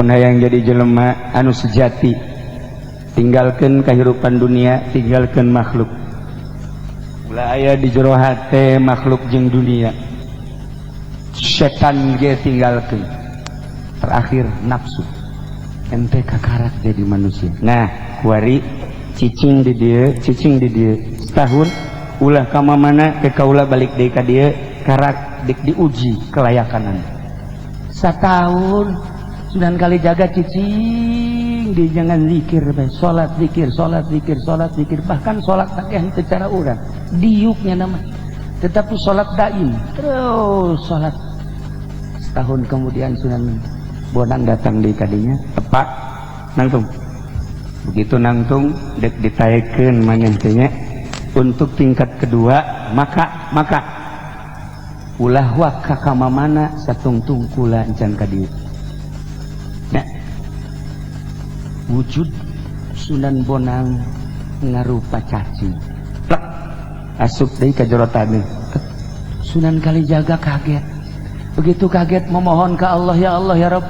Lamun hayang jadi jelema anu sejati, tinggalkan kehidupan dunia, tinggalkan makhluk. Ulah aya di jero hate makhluk jeung dunia. Setan ge tinggalkan. Terakhir nafsu. Ente kakarak jadi manusia. Nah, kuari cicing di dieu, cicing di dieu. Setahun ulah ka mana ke kaula balik deui ka dieu, karak dik diuji kelayakan. Setahun Sunan Kalijaga cicing di jangan zikir bae, salat zikir, salat zikir, salat zikir, bahkan salat teh secara urang diuknya nama, tetapi salat daim terus salat. Setahun kemudian Sunan Bonang datang di kadinya, tepak nangtung. Begitu nangtung dek ditaekeun maneh teh nya untuk tingkat kedua, maka ulah waka ka mamana satungtung kula encan ka dieu. Nah, wujud Sunan Bonang ngarupa cacing. Plek, asup deui ka jero taneuh. Sunan Kalijaga kaget. Begitu kaget memohon ke Allah, ya Allah ya Rabb,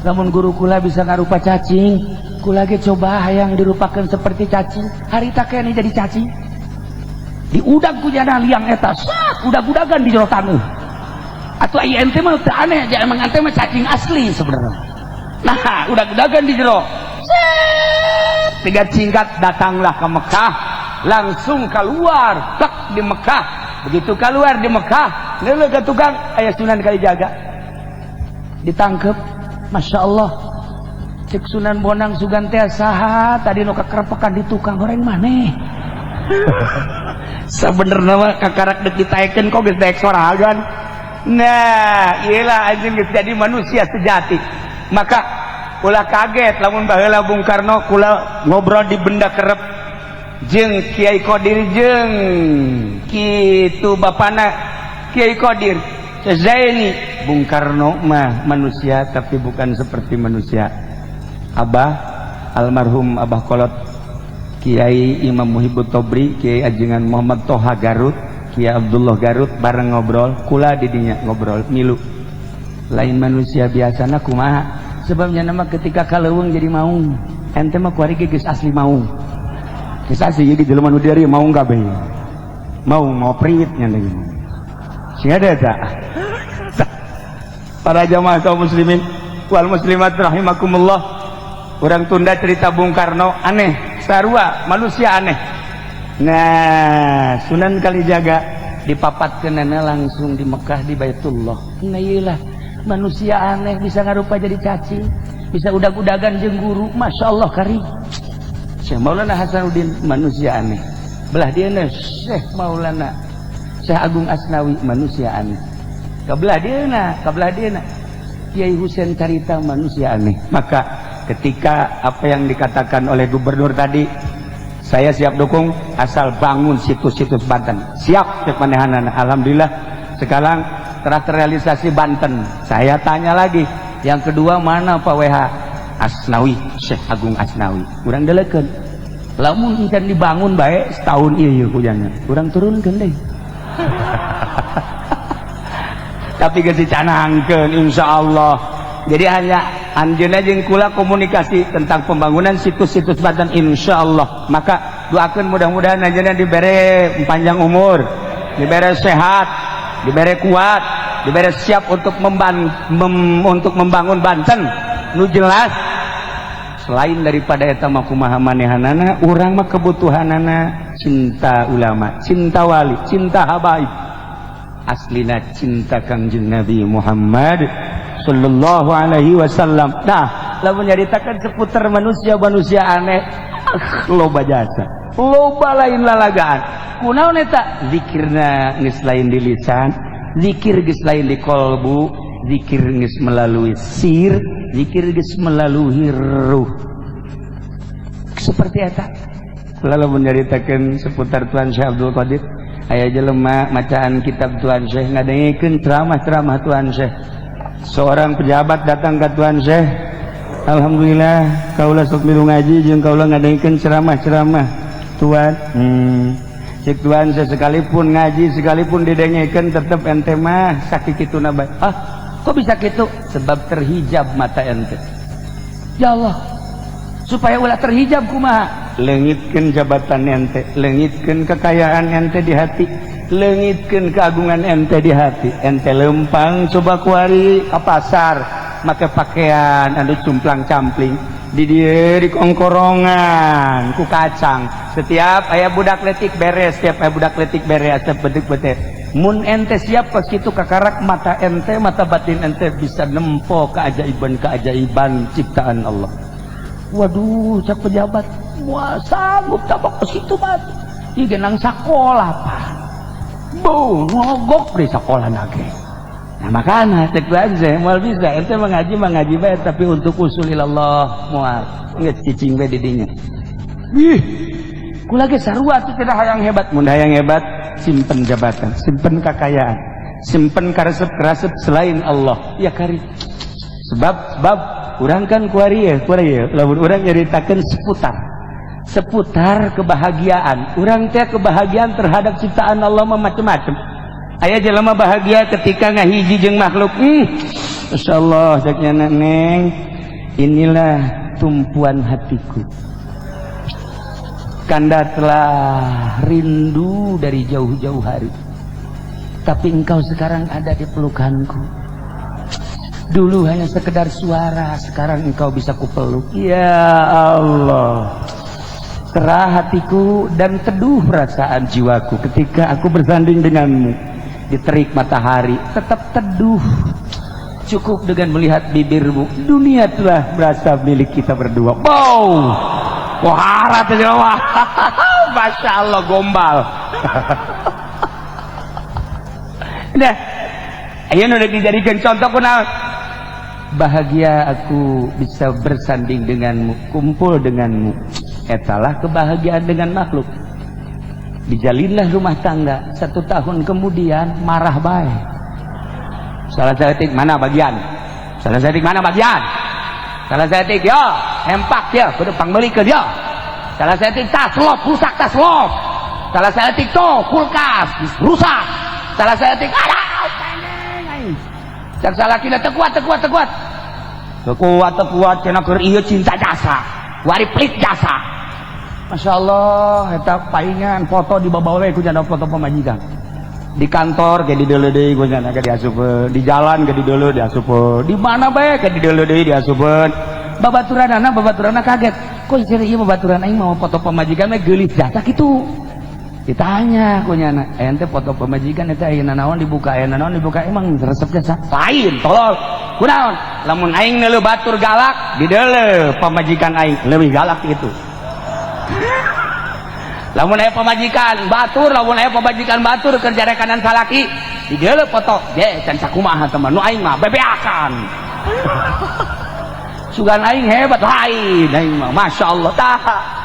lamun guru kula bisa ngarupa cacing, kula ge coba hayang dirupakan seperti cacing. Harita keneh jadi cacing. Diudag ku jana liang eta, sak udag-udagan di jero taneuh. Atuh ai ente mah teu aneh, emang ente mah cacing asli sebenarnya. Nah, udag-udagan di jero. Tiga singkat datanglah ke Mekah, langsung keluar plek di Mekah. Begitu keluar di Mekah, neuleuh ka tukang aya Sunan Kalijaga. Ditangkep, Masya Allah. Cek Sunan Bonang sugan teh saha tadi nu kakerepekan di tukang goreng maneh. Sabenerna mah kakarak deuk ditaekeun kok geus daek sorangan. Nah, iyalah anjeun geus jadi manusia sejati. Maka ulah kaget lamun baheula Bung Karno kula ngobrol di benda kerep jeung Kiai Qadir jeung kitu bapana Kiai Qadir Zaini. Bung Karno mah manusia tapi bukan seperti manusia. Abah almarhum Abah Kolot Kiai Imam Muhibbut Tobri, Kiai Ajengan Muhammad Toha Garut, Kiai Abdullah Garut bareng ngobrol kula didinya ngobrol milu. Lain manusia biasana kumaha, sebabnya nama ketika kaleuweung jadi maung. Ente mah kuari ge geus asli maung, geus asli jadi jelema nu dieu maung kabeh, maung mau prit nya deui sing ada eta. Para jamaah kaum muslimin wal muslimat rahimakumullah, urang tunda cerita Bung Karno aneh sarua manusia aneh. Nah, Sunan Kalijaga dipapatkeunana langsung di Mekah di Baitullah. Nah iyalah manusia aneh bisa ngarupa jadi cacing, bisa udag-udagan jeung guru, Masya Allah kari. Syekh Maulana Hasanuddin manusia aneh. Belah dieuna Syekh Maulana Syekh Agung Asnawi manusia aneh. Kabelah dieuna Kiai Husein Carita manusia aneh. Maka ketika apa yang dikatakan oleh gubernur tadi, saya siap dukung asal bangun situs-situs Banten. Siap cek manehanana. Alhamdulillah sekarang telah terrealisasi Banten. Saya tanya lagi, yang kedua mana Pak WH? Asnawi, Syekh Agung Asnawi. Urang deleukeun. Lamun encan dibangun bae setahun ieu ieu kujana. Urang turunkeun deui. Tapi geus dicanangkeun insyaallah. Jadi hanya anjeunna jeung kula komunikasi tentang pembangunan situs-situs Banten insyaallah. Maka doakeun mudah-mudahan anjeunna dibere panjang umur, dibere sehat, dibere kuat, dibere siap untuk untuk membangun Banten. Nu jelas selain daripada eta mah kumaha manehanana, urang mah kebutuhanana cinta ulama, cinta wali, cinta habaib. Aslina cinta Kangjeng Nabi Muhammad sallallahu alaihi wasallam. Nah, lamun nyaritakan seputar manusia-manusia aneh, loba jasa, loba lain lalagaan. Kunaon eta? Zikirna geus lain di lisan, zikir geus lain di kolbu, zikir geus melalui sir, zikir geus melalui ruh. Seperti eta. Lalu menyaritakan seputar Tuan Syekh Abdul Qadir, aya jelema macaan kitab Tuan Syekh, ngadengekeun ceramah-ceramah Tuan Syekh. Seorang pejabat datang ke Tuan Syekh, alhamdulillah kaula sok milu ngaji jeung kaula ngadengekeun ceramah-ceramah Tuan. Cek Tuan Syekh, sekalipun ngaji sekalipun didengekeun tetep ente mah sakit kituna bae. Ah, kok bisa gitu? Sebab terhijab mata ente. Ya Allah, supaya ulah terhijab kumaha? Leungitkeun jabatan ente, leungitkeun kekayaan ente di hati, leungitkeun keagungan ente di hati. Ente lempang coba kuari ke pasar make pakaian anu cumplang campling, di dieu di kongkorongan ku kacang. Setiap aya budak letik beres, setiap aya budak letik beres, setiap bedik betek. Mun ente siap pas kitu, kakarak mata ente, mata batin ente bisa nempo keajaiban-keajaiban ciptaan Allah. Waduh, cak pejabat, wah, sanggup tabak ke situ bat. Ieu nang sakola, Pak. Bu, ngogok di sekolah nage. Nah, makanya cek aja, moal bisa ente mengaji mengaji bae, tapi untuk usul ilallah moal. Geus cicing bae di dinya. Ih, kula ge sarua tuh, tidak hayang hebat. Mun hayang hebat, simpen jabatan, simpen kekayaan, simpen karesep-karesep selain Allah. Ya kari. Sebab sebab urang kan kuari ya, kuari ya. Lamun urang nyaritakeun seputar seputar kebahagiaan. Urang teh kebahagiaan terhadap ciptaan Allah mah macem-macem. Aya jelema bahagia ketika ngahiji jeung makhluk. Masya Allah, ceknya, "Neng, inilah tumpuan hatiku. Kanda telah rindu dari jauh-jauh hari. Tapi engkau sekarang ada di pelukanku. Dulu hanya sekedar suara, sekarang engkau bisa kupeluk. Ya Allah. Cerah hatiku dan teduh perasaan jiwaku ketika aku bersanding denganmu. Di terik matahari tetap teduh. Cukup dengan melihat bibirmu, dunia telah berasa milik kita berdua." Wow. Wah, wah. Masya Allah, gombal. Nah, ayo udah dijadikan contoh kunaon? Bahagia aku bisa bersanding denganmu, kumpul denganmu. Etalah kebahagiaan dengan makhluk. Dijalinlah rumah tangga, satu tahun kemudian marah bae. Salah saeutik mana bagian? Salah saeutik mana bagian? Salah saeutik ya, hempak ya, kudu pangmeulikeun ya. Salah saeutik tas lop rusak, tas lop. Salah saeutik tuh kulkas rusak. Salah saeutik ada aing. Cak salakina, "Teu kuat, teu kuat, teu kuat. Teu kuat, teu kuat cenah, keur ieu cinta jasa. Wari pelit jasa." Masya Allah, eta paingan foto di bawa we ku janda foto pamajikan. Di kantor ge dideuleu deui ku janda ge diasupeun, di jalan ge dideuleu diasupeun, di mana bae ge dideuleu deui diasupeun. Babaturanana babaturanana kaget. Kok cenah ieu babaturan aing mau foto pamajikan we geulis jasa kitu. Ditanya ku nyana, "Ente foto pamajikan eta aya naon dibuka, aya naon dibuka, emang resep jasa?" "Lain, tolol. Kunaon? Lamun aing neuleuh batur galak, dideuleu pamajikan aing leuwih galak itu. Lamun aya pamajikan batur, lamun aya pamajikan batur kerja rekanan salaki, dideuleu foto, ge can sakumaha teman, nu aing mah bebeakan. Sugan aing hebat, lain aing mah, Masya Allah." Tah,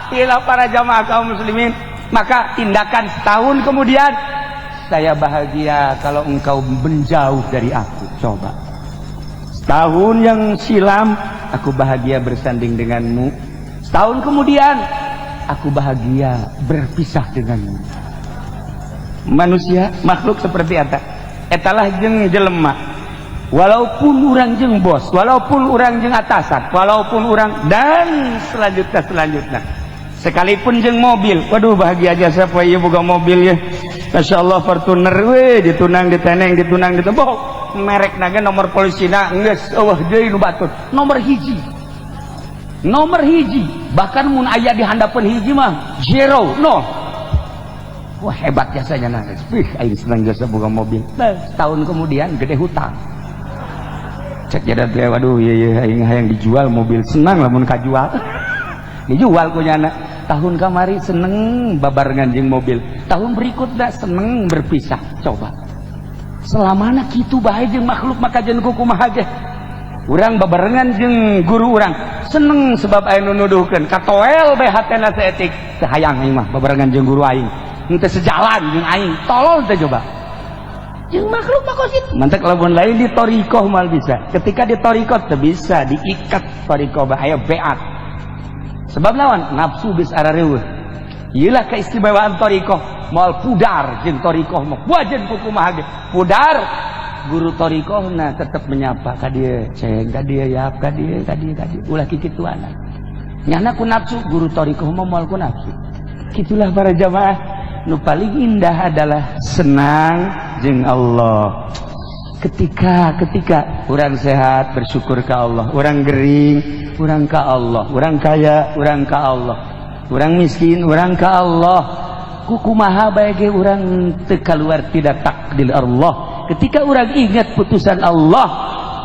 inilah para jamaah kaum muslimin. Maka tindakan setahun kemudian, "Saya bahagia kalau engkau menjauh dari aku." Coba. Setahun yang silam aku bahagia bersanding denganmu. Setahun kemudian aku bahagia berpisah denganmu. Manusia makhluk seperti eta. Etalah jeung jelema. Walaupun urang jeung bos, walaupun urang jeung atasan, walaupun urang dan selanjutnya selanjutnya. Sekalipun jeung mobil, waduh, bahagia aja siapa ieu boga mobil ya. Masya Allah, Fortuner we ditunang diteneng ditunang ditembok. Merek naga nomor polisina geus eueuh deui nu batur. Nomor hiji. Nomor hiji. Bahkan mun aya di handapeun hiji mah zero, nol. Wah, hebat jasanya nah. Wih, aing senang jasa boga mobil. Nah, setahun kemudian gede hutang. Cek jadat teh, "Waduh, iya iya, aing hayang dijual mobil." Senang lamun kajual. Dijual ku nyana. Tahun kamari seneng babarengan jeung mobil. Tahun berikutnya seneng berpisah. Coba. Selamana kitu bae jeung makhluk, maka jeung kumaha ge. Urang babarengan jeung guru urang seneng sebab aya nu nuduhkeun, katoel bae hatena saeutik, "Teu hayang aing mah babarengan jeung guru aing. Henteu sejalan jeung aing." Tolol teh coba. Jeung makhluk mah kos kitu. Mantak lamun lain di thoriqoh mal bisa. Ketika di thoriqoh teu bisa diikat thoriqoh, bahaya beat. Sebab lawan nafsu geus arareueuh. Ieulah keistimewaan thoriqoh, moal pudar jeung thoriqoh mah. Wajen kumaha ge pudar. Guru thoriqohna tetep menyapa ka dieu, ceng ka dieu, yap ka dieu, ka dieu, ka dieu. Ulah kikituana. Nyana ku nafsu, guru thoriqoh mah moal ku nafsu. Gitulah para jamaah. Nu paling indah adalah senang jeung Allah. Ketika ketika orang sehat, bersyukur ke Allah, orang gering, orang ke Allah, orang kaya, orang ke Allah, orang miskin, orang ke Allah. Kukumaha bae ge urang teu keluar tidak takdir Allah. Ketika orang ingat putusan Allah,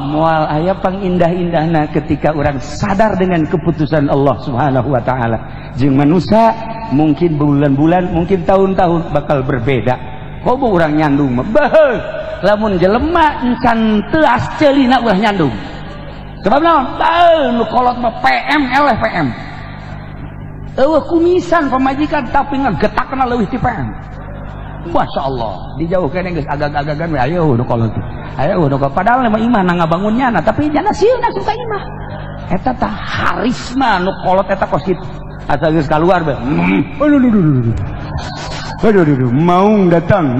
moal aya pangindah-indahna ketika orang sadar dengan keputusan Allah Subhanahu wa taala. Jeung manusia mungkin bulan-bulan, mungkin tahun-tahun bakal berbeda. Komo urang nyandung mah, beuh, lamun jelema encan teuas ceulina, ulah nyandung. Sebab naon? Beuh, nu kolot mah PM eleh PM. Eueuh kumisan pamajikan, tapi ngagetakna leuwih ti PM. Masya Allah, dijauhkan geus agag-agagan we, ayo nu kolot. Ayo nu kolot. Padahal mah imah na ngabangun nyana, tapi nyana sieun asup ka imah. Eta tah harisma nu kolot eta kos kitu. Asa geus kaluar bae. Aduh, aduh, aduh, aduh. Aduh, aduh, aduh, maung datang.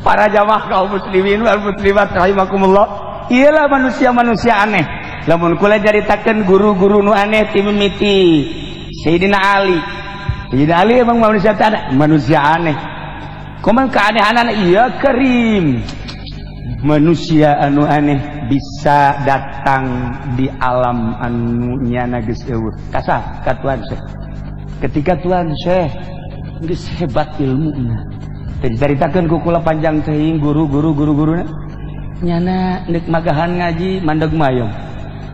Para jamaah kaum muslimin wal muslimat rahimakumullah. Iyalah manusia-manusia aneh. Lamun kula caritakeun guru-guru nu aneh ti mimiti Sayyidina Ali. Sayyidina Ali emang manusia aneh, manusia aneh. Kumaha keanehanan? Iya, kerim. Manusia anu aneh bisa datang di alam anu nyana geus eueuh. Kasah ka Tuan Syekh. Ketika Tuan Syekh geus hebat ilmuna. Teu dicaritakeun ku kula panjang teuing guru-guru guru-guruna. Nyana neuk magahan ngaji, mandeg mayong.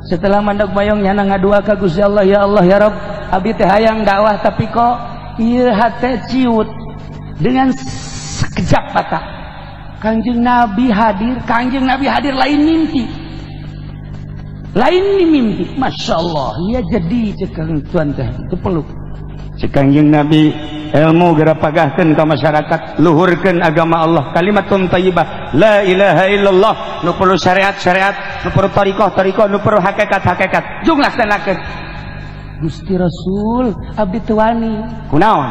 Setelah mandeg mayong, nyana ngadua ka Gusti Allah, "Ya Allah, ya Rabb, abdi teh hayang dakwah, tapi kok ieu hate ciut." Dengan sekejap mata Kangjeng Nabi hadir. Kangjeng Nabi hadir, lain mimpi, lain mimpi. Masya Allah ya, jadi cek tuan teh itu peluk. Cek Kangjeng Nabi, "Ilmu geura pagahkeun ka masyarakat, luhurkeun agama Allah, kalimatun thayyibah, la ilaha illallah. Nu perlu syariat syariat, nu perlu thariqah thariqah, nu perlu hakikat hakikat, jung laksanakeun." "Gusti Rasul, abdi teu wani." "Kunaon?"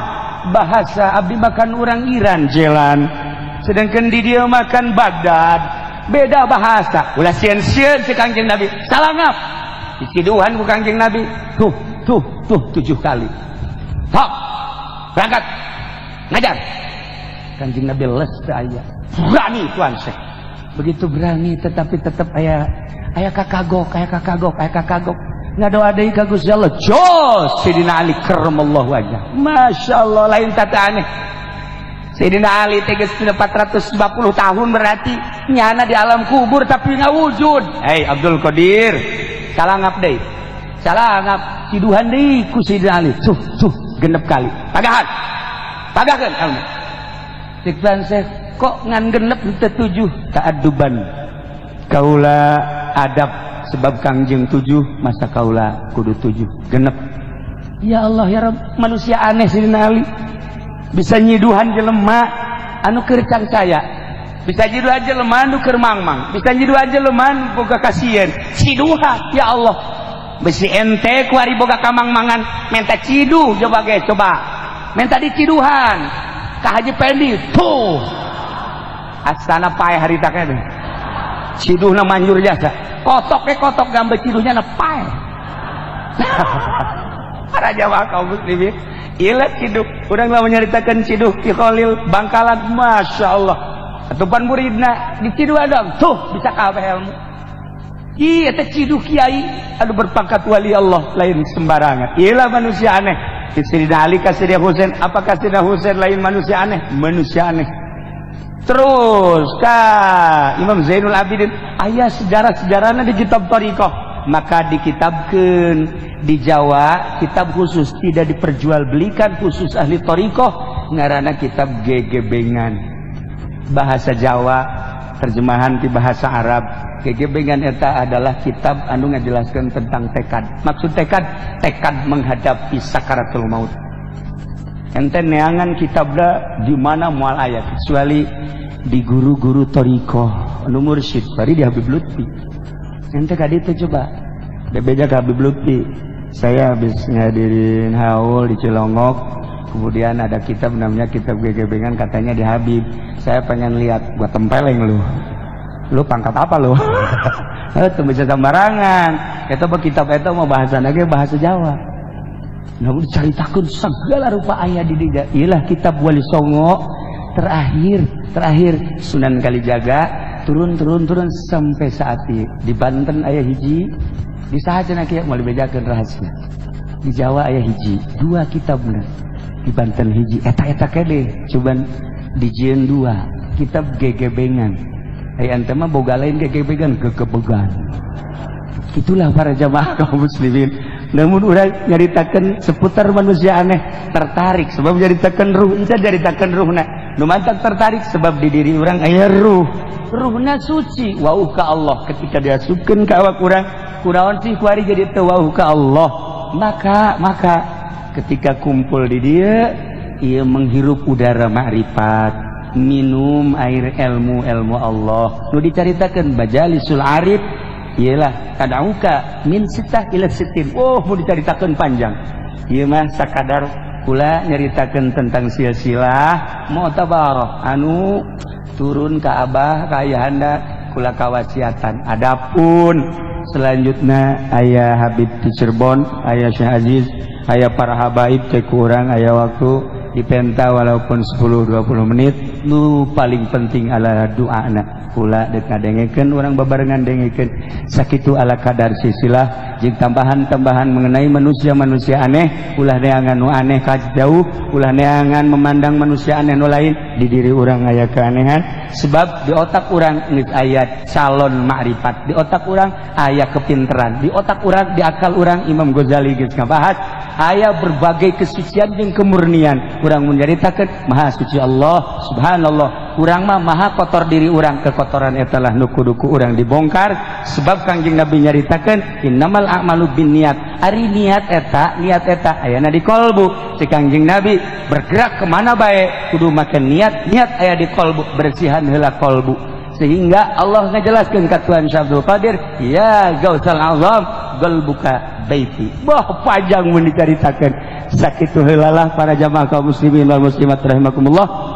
"Bahasa abdi makan orang Iran jalan, sedangkan di dia makan Baghdad, beda bahasa." "Ulah sieun-sieun," si Kangjeng Nabi. Salangap diciduhan ku Kangjeng Nabi, tuh tuh tuh, tujuh kali. Sok berangkat ngajar. Kanjeng Nabi les teu aya. Berani Tuan Syekh, begitu berani, tetapi tetap aya aya kakagok, aya kakagok, aya kakagok. Ngadoa deui ka Gusti Allah. Jos Sayyidina Ali karramallahu wajah. Masya Allah, lain tata aneh. Sayyidina Ali teh geus 450 tahun, berarti nyana di alam kubur tapi ngawujud. "Hei Abdul Qadir, salangap deui." Salangap, ciduhan deui ku Sayyidina Ali, tuh tuh, genep kali. Pagahan, pagahkeun ilmu. Cek Syekh, "Kok ngan genep teu tujuh?" "Ta'adduban, kaula adab, sebab Kangjeng tujuh, masa kaula kudu tujuh, genep." Ya Allah, ya Rabb, manusia aneh Sayyidina Ali, bisa nyiduhan jelema anu keur saya, bisa nyiduhan jelema anu keur mangmang, bisa nyiduhan jelema anu boga kasieun. Ciduhan, ya Allah, besi ente kuari boga kamang-mangan minta ciduh. Coba ge, coba minta diciduhan ka Haji Pendi tuh, asana paeh harita keneh. Ciduhna manjur jasa, kotok ke kotok gambar ciduhnya na paeh. Para jamaah kaum muslimin, ilat ciduh. Urang lah menyeritakan ciduh Ki Khalil Bangkalan, Masya Allah. Atupan muridna diciduh dong tuh bisa kabeh ilmu. Iya teh ciduh kiai anu berpangkat wali Allah, lain sembarangan. Iyalah manusia aneh. Sayyidina Ali ka Sayyidina Husain, apakah Sayyidina Husain lain manusia aneh? Manusia aneh. Terus ka Imam Zainul Abidin, aya sejarah-sejarahnya di kitab thariqah, maka dikitabkeun di Jawa kitab khusus, tidak diperjualbelikan, khusus ahli thariqah, ngaranna kitab Gegebengan, bahasa Jawa terjemahan di bahasa Arab. Gegebengan eta adalah kitab anu ngajelaskan tentang tekad. Maksud tekad, tekad menghadapi sakaratul maut. Ente neangan kitabna di mana moal aya, kecuali di guru-guru thariqah anu mursyid bari di Habib Lutfi. Ente ka ditu, coba bebeja ke Habib Lutfi, "Saya habis ngadirin haul di Cilongok." Kemudian ada kitab namanya kitab Gegebengan, katanya di Habib. Saya pengen lihat, gua tempeleng lu. Lu pangkat apa lu? Itu bisa sembarangan. Eta mah kitab eta mah bahasa lagi bahasa Jawa. Namun diceritakan segala rupa ayat di dinya. Iyalah kitab Wali Songo terakhir, terakhir Sunan Kalijaga turun turun turun sampai saat ini di Banten aya hiji, di saha cenah kieu, moal dibejakeun rahasia. Di Jawa aya hiji, dua kitabna. Di Banten hiji, eta eta kene cuman dijieun dua kitab Gegebengan. Aya ente mah boga lain gegebengan, gegebegan. Itulah para jamaah kaum muslimin. Namun urang nyaritakan seputar manusia aneh tertarik sebab nyaritakan ruh, encan nyaritakan ruhna. Nu mantak tertarik sebab di diri urang aya ruh. Ruhna suci, wauh ka Allah ketika diasupkeun ka awak urang, kunaon sih kuari jadi teu wauh ka Allah? Maka maka ketika kumpul di dia, ia menghirup udara ma'rifat, minum air ilmu ilmu Allah. Nu dicaritakan majalisul arif ialah tad'uka min sittah ila sittin. Oh, mau dicaritakan panjang. Ieu mah sakadar kula nyaritakeun tentang silsilah mu'tabarah anu turun ka abah ka ayahanda kula kawasiatan. Adapun selanjutnya ayah Habib di Cirebon, ayah Syekh Aziz, ayah para habaib, cek kurang ayah waktu dipenta walaupun 10-20 menit. Nu paling penting adalah doana kula dek ngadengekeun urang babarengan dengekeun sakitu ala kadar silsilah jeung tambahan-tambahan mengenai manusia-manusia aneh. Ulah neangan nu aneh ka jauh, ulah neangan memandang manusia aneh nu lain, di diri urang aya keanehan sebab di otak urang geus aya calon ma'rifat, di otak urang aya kepinteran, di otak urang, di akal urang. Imam Ghazali geus ngabahas aya berbagai kesucian jeung kemurnian. Urang mun nyaritakeun maha suci Allah, subhanallah, urang mah maha kotor diri urang. Kekotoran eta lah nu kudu ku urang dibongkar sebab Kangjeng Nabi nyaritakeun innamal a'malu binniyat. Ari niat eta, niat eta ayana di kolbu. Si Kangjeng Nabi bergerak kemana bae kudu make niat, niat aya di kolbu, bersihan heula kolbu sehingga Allah ngajelaskeun ka Tuhan Syekh Abdul Qadir, ya Gausal Azam, qalbuka baiti. Bah, panjang mun dicaritakeun. Sakitu heula lah para jamaah kaum muslimin wal muslimat rahimakumullah.